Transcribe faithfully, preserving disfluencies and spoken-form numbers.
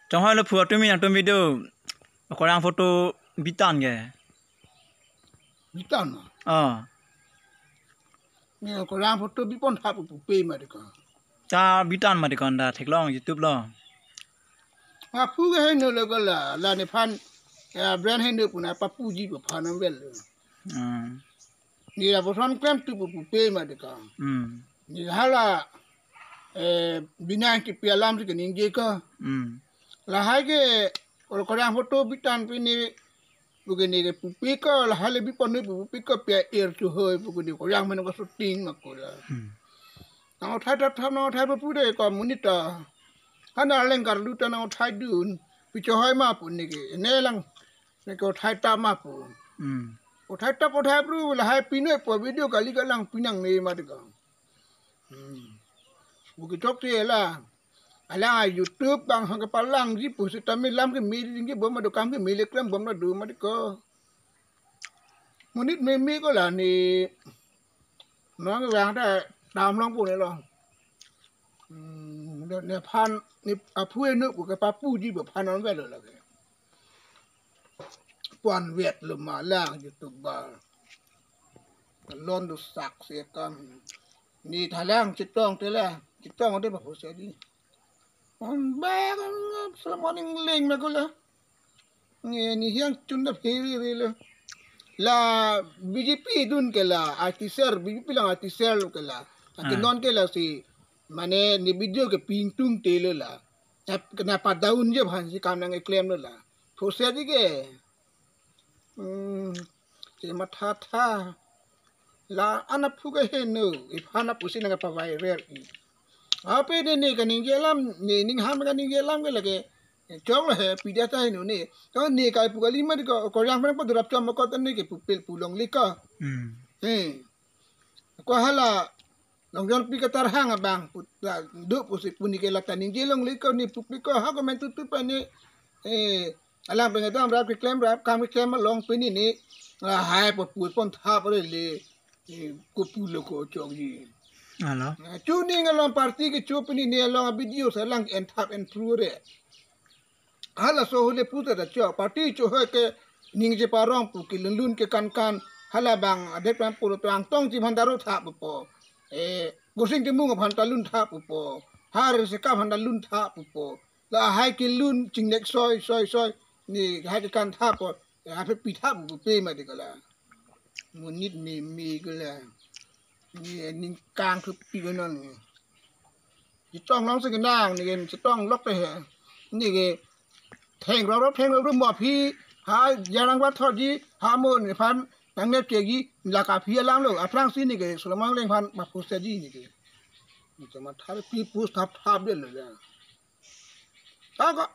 Chonghoi lo phu, tumi nangtum video Korang photo bitan ke. Bitan ma? Oh. Ne Korang photo bipon thap pupe ma deko. Ta bitan ma deko, da theklong YouTube lo. Aphu ke heno lo ko la, la nephan, ya brand heno pu na papuji pu phan anvet lo. Hmm. Ne lapuson klem tu pu pupe ma deko. Hmm. Ne hala, eh, Binang Kipi alam si keningje ko. Hmm. Lahai ke, kalau Korang photo bitan pini, pu ke ne ke pupe ko, lahai le bipon ne pu pupe ko, pia air chu hoi, pu ke ne Korang mena ko shooting ma ko la. Hmm. Nang uthai ta tham, nang uthai pu de ko monit ta. Hana leng karlu ta nang uthai dun, pi cho hoi ma pu ne ke, ne lang, ne ko uthai ta ma pu. Hmm. Uthai ta uthai pru, lahai pinoi pu video kali kalang pinang ne ma deko. Hmm. Pu ke chokche la. Alang a YouTube bang hang kepalangji pusitame lam keme dingji bom ma do, kam keme le klem bom ma do ma deko. Monit meme ko la ne nang vang ta damlong pu ne lo. Hmm, ne, nephan, ne aphu heno pu ke papuji pu phan anvet lo lake. Pu anvet lo ma lang YouTuber. Lon do sak se kam. Ne thalang chetong te la, chetong te papuset di. On bag on Solomon Engleng ma ko la. Ne ne hiang chun da phiri ri lo. La BJP dun ke la, artiser, BJP lang artiser lo ke la. Ake Ah. non ke la si, mane ne video ke pingtung te lo la. Ap kena pa down je bhan si kam nang eklem lo la. Puset di ke. Hmm, si matha tha. La an aphu ke heno, iphan apusi nang pa viral i. Ape ne ne kaningje alam, ne ningham kaningje alam ke lake. Chok lo he, pida ta heno ne. Ko ne kai pu kali ma deko, Korang phan pa durap chom ko ta ne ke pupil pulong le ko. Hmm. Eh. Ko hala, Longjon Pi Katarhang abang, pu ta, do pusi pu ne ke la ta ningje longle ko ne pupe ko, ha ko men tutu pa ne, eh, alang pengen dam rap keklem rap, kam keklem along pini ne, ah, hai po pu pon thap re le, eh, ko pulo ko chokji. Alo. Ah, chuning along party ke cho pini ne along a video sa lang en thap en pru re. Halaso hule puta ta cho, party cho hoi ke ningje parong pu ke lunlun ke kankan, hala bang adet bang pulo to Angtong Ingti aphan ta ro thap po. Eh, Gursing Timung aphan ta lun thap po. Har se ka aphan ta lun thap po. Lahai ke lun chingnek soi, soi, soi. Ne hai ke kan thap po. Eh, aphi pi thap pupe ma deko la. Monit meme ko la. Ne ningkang thupi ko non ne. Chetong long si kenang, ne ke chetong lok te he. Ne ke theng rop rop, theng rop rop mo aphi, ha jarang ba thotji, ha mo nephan nang nep chegi, la ka aphi alam lo, aphrang si ne ke Solomon Engleng aphan ma puset di ne ke. Ne ke matha pi pus thap thap de lo la. Ta ko,